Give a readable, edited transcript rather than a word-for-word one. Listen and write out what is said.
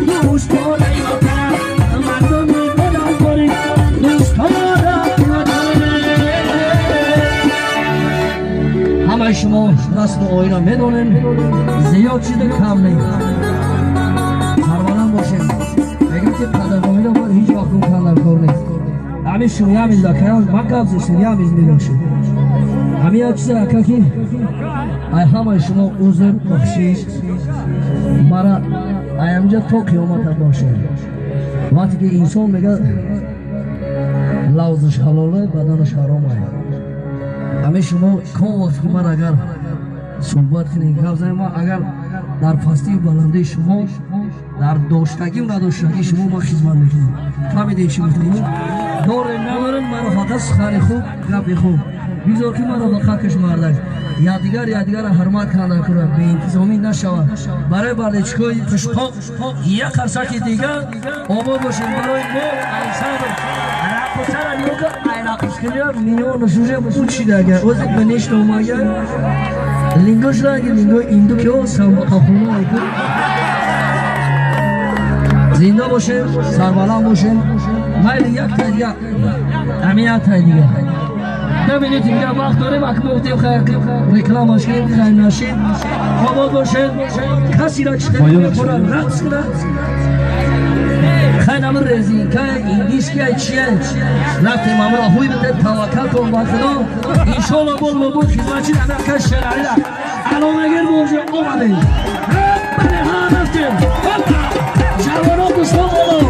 Гӯшпораи ватанам, мардуми гунаҳкори дӯстора надорем. Ҳамаи шумо расму оина медонем, зиёд чизе кам не. Сарбаланд бошем. Мегӯям, ки қадрдониро бояд ҳеҷ вақт гум кардан кор нест. Ҳамин шуямиз акаям, ман гап зестем, ямиз мебахшед. Ҳамин як чизе, ака, ки ай ҳамаи шумо узр, бахшиш, мара ай ҳаминҷа то қиёмата бошед. Вақте ки инсон мега, лавзаш ҳалолай, баданаш ҳаромай. Ҳамин шумо кон вақте ки ман агар суҳбат кунем, гап занем, ман агар дар пастию баландии шумо, дар доштагию надоштагии шумо ман хизмат мекунам. Фаҳмидед, чӣ гуфтам? Дорем, надорем, маро фақат сухани хуб, гапи хуб бигзор, ки маро ба хакаш мардак якдигар якдигарро ҳурмат карда кунад, беинтизомӣ нашавад. Барои бардечикои қишқоқ як қарсаки дигар. Обод бошем. Барои мо ансамбл рақосара нигоҳ кун, ай рақскунӣ миёнаш уже учидага, ози ба нештомага лингош ранги лингои инду ки о самбақахона. Зинда бошем, сарбаланд бошем. Майли, як тай дига, ҳамин як тай дига, 2 минути дига вақт дорем. Ак гуфтем, рекламаш кунем, хайр нашид. Обод бошед. Касира чиқора рақс кунад, хай намир резинка индийская чия рафтем, амро ҳуй бите. Таваккал кун ба Худо, иншоалло. Бол бо хизматчи анака Шералила аломагир боже, омадем. Бале, ҳа, рафтем. Ҷавонон, дӯстон, боло.